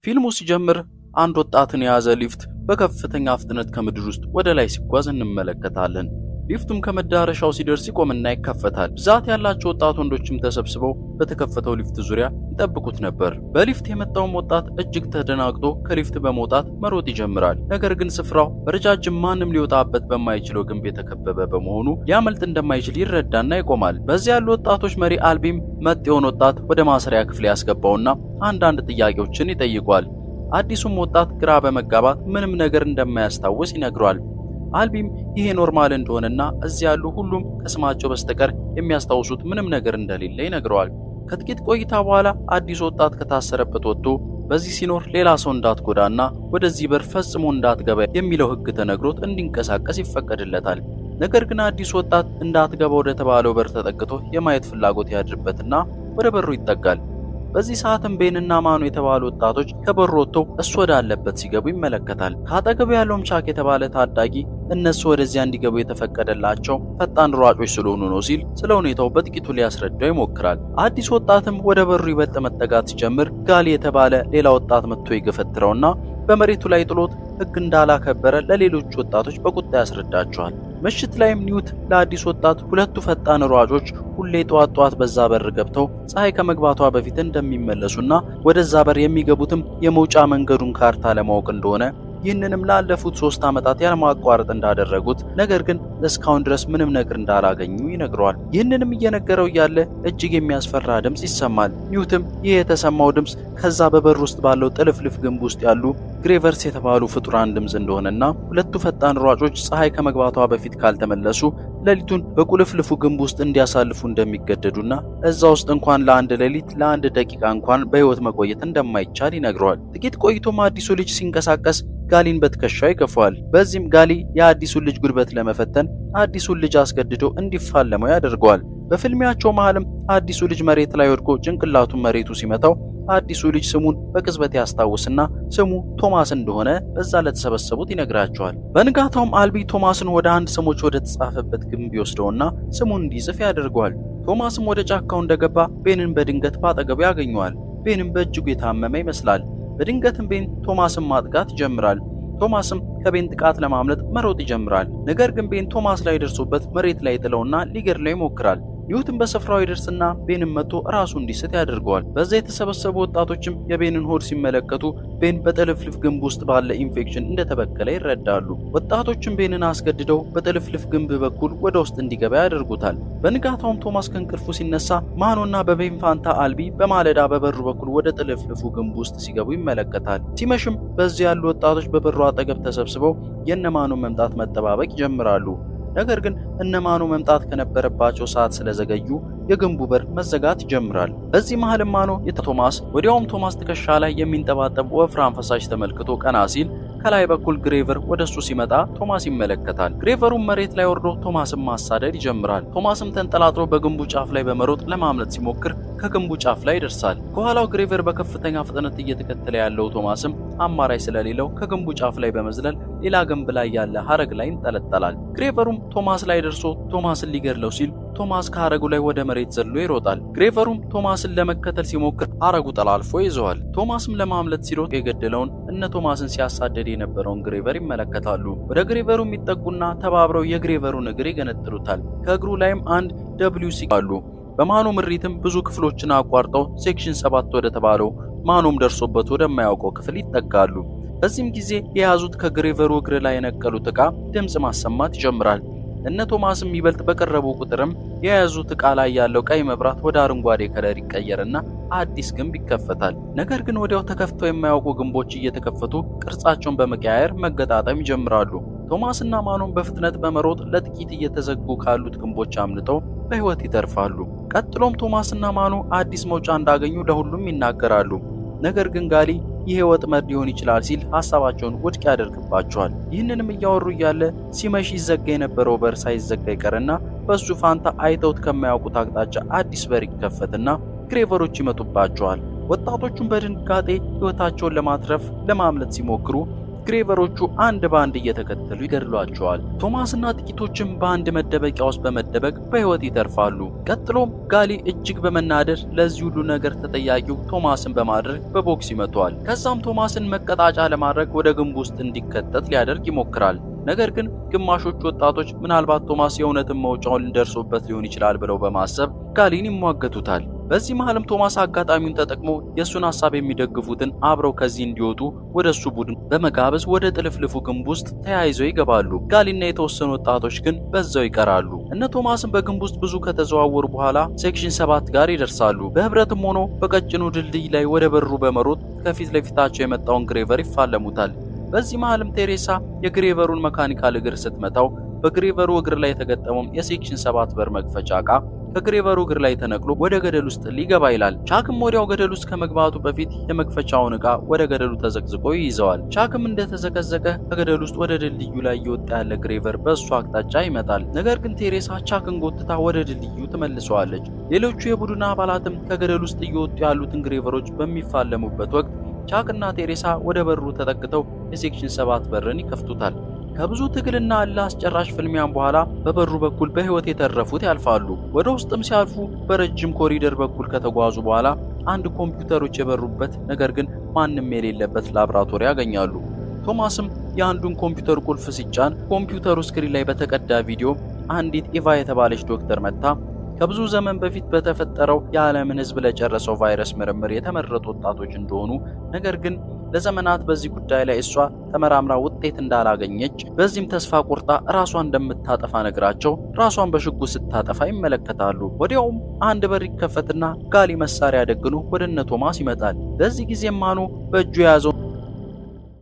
ፊልሙ ሲጀምር አንድ ወጣትን የያዘ ሊፍት በከፍተኛ ፍጥነት ከምድር ውስጥ ወደ ላይ ሲጓዝ እንመለከታለን። ሊፍቱም ከመዳረሻው ሲደርስ ይቆምና ይከፈታል። ብዛት ያላቸው ወጣት ወንዶችም ተሰብስበው በተከፈተው ሊፍት ዙሪያ ይጠብቁት ነበር። በሊፍት የመጣውም ወጣት እጅግ ተደናግጦ ከሊፍት በመውጣት መሮጥ ይጀምራል። ነገር ግን ስፍራው በረጃጅም ማንም ሊወጣበት በማይችለው ግንብ የተከበበ በመሆኑ ሊያመልጥ እንደማይችል ይረዳና ይቆማል። በዚያ ያሉ ወጣቶች መሪ አልቢም መጤውን ወጣት ወደ ማሰሪያ ክፍል ያስገባውና አንዳንድ ጥያቄዎችን ይጠይቋል። አዲሱም ወጣት ግራ በመጋባት ምንም ነገር እንደማያስታውስ ይነግሯል። አልቢም ይሄ normal እንደሆነና እዚህ ያሉ ሁሉም ከስማቸው በስተቀር የሚያስታውሱት ምንም ነገር እንደሌለ ይነግረዋል። ከጥቂት ቆይታ በኋላ አዲሱ ወጣት ከታሰረበት ወጥቶ በዚህ ሲኖር ሌላ ሰው እንዳትጎዳና ወደዚህ በር ፈጽሞ እንዳትገባ የሚለው ሕግ ተነግሮት እንዲንቀሳቀስ ይፈቀድለታል። ነገር ግን አዲሱ ወጣት እንዳትገባ ወደ ተባለው በር ተጠግቶ የማየት ፍላጎት ያድርበትና ወደ በሩ ይጠጋል። በዚህ ሰዓትም ቤንና ማኑ የተባሉ ወጣቶች ከበሩ ወጥተው እሱ ወዳለበት ሲገቡ ይመለከታል። ከአጠገቡ ያለውም ቻክ የተባለ ታዳጊ እነሱ ወደዚያ እንዲገቡ የተፈቀደላቸው ፈጣን ሯጮች ስለሆኑ ነው ሲል ስለ ሁኔታው በጥቂቱ ሊያስረዳው ይሞክራል። አዲስ ወጣትም ወደ በሩ ይበልጥ መጠጋት ሲጀምር ጋሊ የተባለ ሌላ ወጣት መጥቶ ይገፈትረውና በመሬቱ ላይ ጥሎት ሕግ እንዳላከበረ ለሌሎች ወጣቶች በቁጣ ያስረዳቸዋል። ምሽት ላይም ኒውት ለአዲስ ወጣት ሁለቱ ፈጣን ሯጮች ሁሌ ጠዋት ጠዋት በዛ በር ገብተው ፀሐይ ከመግባቷ በፊት እንደሚመለሱና ወደዛ በር የሚገቡትም የመውጫ መንገዱን ካርታ ለማወቅ እንደሆነ ይህንንም ላለፉት 3 ዓመታት ያለማቋረጥ እንዳደረጉት ነገር ግን እስካሁን ድረስ ምንም ነገር እንዳላገኙ ይነግረዋል። ይህንንም እየነገረው እያለ እጅግ የሚያስፈራ ድምፅ ይሰማል። ኒውትም ይህ የተሰማው ድምፅ ከዛ በበር ውስጥ ባለው ጥልፍልፍ ግንብ ውስጥ ያሉ ግሬቨርስ የተባሉ ፍጡራን ድምፅ እንደሆነና ሁለቱ ፈጣን ሯጮች ፀሐይ ከመግባቷ በፊት ካልተመለሱ ሌሊቱን በቁልፍልፉ ግንብ ውስጥ እንዲያሳልፉ እንደሚገደዱና እዛ ውስጥ እንኳን ለአንድ ሌሊት ለአንድ ደቂቃ እንኳን በሕይወት መቆየት እንደማይቻል ይነግረዋል። ጥቂት ቆይቶም አዲሱ ልጅ ሲንቀሳቀስ ጋሊን በትከሻው ይገፋዋል። በዚህም ጋሊ የአዲሱን ልጅ ጉልበት ለመፈተን አዲሱን ልጅ አስገድዶ እንዲፋለመው ያደርገዋል። በፍልሚያቸው መሃልም አዲሱ ልጅ መሬት ላይ ወድቆ ጭንቅላቱን መሬቱ ሲመታው አዲሱ ልጅ ስሙን በቅጽበት ያስታውስና ስሙ ቶማስ እንደሆነ በዛ ለተሰበሰቡት ይነግራቸዋል። በንጋታውም አልቢ ቶማስን ወደ አንድ ስሞች ወደ ተጻፈበት ግንብ ይወስደውና ስሙን እንዲጽፍ ያደርገዋል። ቶማስም ወደ ጫካው እንደገባ ቤንን በድንገት ባጠገቡ ያገኘዋል። ቤንም በእጅጉ የታመመ ይመስላል። በድንገትም ቤን ቶማስን ማጥቃት ይጀምራል። ቶማስም ከቤን ጥቃት ለማምለጥ መሮጥ ይጀምራል። ነገር ግን ቤን ቶማስ ላይ ደርሶበት መሬት ላይ ጥለውና ሊገድለው ይሞክራል። ኒውትም በስፍራው ይደርስና ቤንን መጥቶ ራሱ እንዲስት ያደርገዋል። በዛ የተሰበሰቡ ወጣቶችም የቤንን ሆድ ሲመለከቱ ቤን በጥልፍልፍ ግንብ ውስጥ ባለ ኢንፌክሽን እንደተበከለ ይረዳሉ። ወጣቶችም ቤንን አስገድደው በጥልፍልፍ ግንብ በኩል ወደ ውስጥ እንዲገባ ያደርጉታል። በንጋታውም ቶማስ ከእንቅልፉ ሲነሳ ማኖና በቤን ፋንታ አልቢ በማለዳ በበሩ በኩል ወደ ጥልፍልፉ ግንብ ውስጥ ሲገቡ ይመለከታል። ሲመሽም በዚያ ያሉ ወጣቶች በበሩ አጠገብ ተሰብስበው የነማኖ መምጣት መጠባበቅ ይጀምራሉ። ነገር ግን እነማኑ መምጣት ከነበረባቸው ሰዓት ስለዘገዩ የግንቡ በር መዘጋት ይጀምራል። በዚህ መሃል ማኖ የቶማስ ወዲያውም ቶማስ ትከሻ ላይ የሚንጠባጠብ ወፍራም ፈሳሽ ተመልክቶ ቀና ሲል ከላይ በኩል ግሬቨር ወደሱ ሲመጣ ቶማስ ይመለከታል። ግሬቨሩም መሬት ላይ ወርዶ ቶማስን ማሳደድ ይጀምራል። ቶማስም ተንጠላጥሎ በግንቡ ጫፍ ላይ በመሮጥ ለማምለጥ ሲሞክር ከግንቡ ጫፍ ላይ ይደርሳል። ከኋላው ግሬቨር በከፍተኛ ፍጥነት እየተከተለ ያለው ቶማስም አማራጭ ስለሌለው ከግንቡ ጫፍ ላይ በመዝለል ሌላ ግንብ ላይ ያለ ሀረግ ላይ ይንጠለጠላል። ግሬቨሩም ቶማስ ላይ ደርሶ ቶማስን ሊገድለው ሲል ቶማስ ከሀረጉ ላይ ወደ መሬት ዘሎ ይሮጣል። ግሬቨሩም ቶማስን ለመከተል ሲሞክር ሀረጉ ጠላልፎ ይዘዋል። ቶማስም ለማምለጥ ሲሮጥ የገደለውን እነ ቶማስን ሲያሳደድ የነበረውን ግሬቨር ይመለከታሉ። ወደ ግሬቨሩ የሚጠጉና ተባብረው የግሬቨሩን እግር ይገነጥሉታል። ከእግሩ ላይም አንድ WC አሉ። በማኖ ምሪትም ብዙ ክፍሎችን አቋርጠው section 7 ወደ ተባለው ማኖም ደርሶበት ወደማያውቀው ክፍል ይጠጋሉ። በዚህም ጊዜ የያዙት ከግሬቨሩ እግር ላይ የነቀሉት ዕቃ ድምፅ ማሰማት ይጀምራል። እነ ቶማስም ይበልጥ በቀረቡ ቁጥርም የያዙት ዕቃ ላይ ያለው ቀይ መብራት ወደ አረንጓዴ color ይቀየርና አዲስ ግንብ ይከፈታል። ነገር ግን ወዲያው ተከፍተው የማያውቁ ግንቦች እየተከፈቱ ቅርጻቸውን በመቀያየር መገጣጠም ይጀምራሉ። ቶማስና ማኖም በፍጥነት በመሮጥ ለጥቂት እየተዘጉ ካሉት ግንቦች አምልጠው በሕይወት ይተርፋሉ። ቀጥሎም ቶማስና ማኖ አዲስ መውጫ እንዳገኙ ለሁሉም ይናገራሉ። ነገር ግን ጋሊ ይሄ ወጥመድ ሊሆን ይችላል ሲል ሐሳባቸውን ውድቅ ያደርግባቸዋል። ይህንንም እያወሩ እያለ ሲመሽ ይዘጋ የነበረው በር ሳይዘጋ ይቀርና በሱ ፋንታ አይተውት ከማያውቁት አቅጣጫ አዲስ በር ይከፈትና ግሬቨሮች ይመጡባቸዋል። ወጣቶቹም በድንጋጤ ሕይወታቸውን ለማትረፍ ለማምለጥ ሲሞክሩ ግሬቨሮቹ አንድ በአንድ እየተከተሉ ይገድሏቸዋል። ቶማስና ጥቂቶችም በአንድ መደበቂያ ውስጥ በመደበቅ በሕይወት ይተርፋሉ። ቀጥሎም ጋሊ እጅግ በመናደድ ለዚህ ሁሉ ነገር ተጠያቂው ቶማስን በማድረግ በቦክስ ይመታዋል። ከዛም ቶማስን መቀጣጫ ለማድረግ ወደ ግንብ ውስጥ እንዲከተት ሊያደርግ ይሞክራል። ነገር ግን ግማሾቹ ወጣቶች ምናልባት ቶማስ የእውነትን መውጫውን ደርሶበት ሊሆን ይችላል ብለው በማሰብ ጋሊን ይሟገቱታል። በዚህ መሃልም ቶማስ አጋጣሚውን ተጠቅሞ የእሱን ሀሳብ የሚደግፉትን አብረው ከዚህ እንዲወጡ ወደ እሱ ቡድን በመጋበዝ ወደ ጥልፍልፉ ግንብ ውስጥ ተያይዘው ይገባሉ። ጋሊና የተወሰኑ ወጣቶች ግን በዛው ይቀራሉ። እነ ቶማስም በግንብ ውስጥ ብዙ ከተዘዋወሩ በኋላ section 7 ጋር ይደርሳሉ። በህብረትም ሆኖ በቀጭኑ ድልድይ ላይ ወደ በሩ በመሮጥ ከፊት ለፊታቸው የመጣውን ግሬቨር ይፋለሙታል። በዚህ መሃልም ቴሬሳ የግሬቨሩን mechanical እግር ስትመታው በግሬቨሩ እግር ላይ የተገጠመው የ section 7 በር መክፈቻ ዕቃ ከግሬቨሩ እግር ላይ ተነቅሎ ወደ ገደል ውስጥ ሊገባ ይላል። ቻክም ወዲያው ገደል ውስጥ ከመግባቱ በፊት የመክፈቻውን ዕቃ ወደ ገደሉ ተዘቅዝቆ ይይዘዋል። ቻክም እንደተዘቀዘቀ ከገደል ውስጥ ወደ ድልድዩ ላይ እየወጣ ያለ ግሬቨር በእሱ አቅጣጫ ይመጣል። ነገር ግን ቴሬሳ ቻክን ጎትታ ወደ ድልድዩ ትመልሰዋለች። ሌሎቹ የቡድን አባላትም ከገደል ውስጥ እየወጡ ያሉትን ግሬቨሮች በሚፋለሙበት ወቅት ቻክና ቴሬሳ ወደ በሩ ተጠግተው የ section 7 በርን ይከፍቱታል። ከብዙ ትግልና እልህ አስጨራሽ ፍልሚያም በኋላ በበሩ በኩል በህይወት የተረፉት ያልፋሉ። ወደ ውስጥም ሲያልፉ በረጅም ኮሪደር በኩል ከተጓዙ በኋላ አንድ ኮምፒውተሮች የበሩበት ነገር ግን ማንም የሌለበት ላብራቶሪ ያገኛሉ። ቶማስም የአንዱን ኮምፒውተር ቁልፍ ሲጫን ኮምፒውተሩ screen ላይ በተቀዳ ቪዲዮ አንዲት ኢቫ የተባለች ዶክተር መጥታ ከብዙ ዘመን በፊት በተፈጠረው የዓለምን ሕዝብ ለጨረሰው ቫይረስ ምርምር የተመረጡ ወጣቶች እንደሆኑ፣ ነገር ግን ለዘመናት በዚህ ጉዳይ ላይ እሷ ተመራምራ ውጤት እንዳላገኘች፣ በዚህም ተስፋ ቆርጣ ራሷን እንደምታጠፋ ነግራቸው ራሷን በሽጉጥ ስታጠፋ ይመለከታሉ። ወዲያውም አንድ በር ይከፈትና ጋሊ መሳሪያ ደግኖ ወደ እነ ቶማስ ይመጣል። በዚህ ጊዜ ማኑ በእጁ የያዘው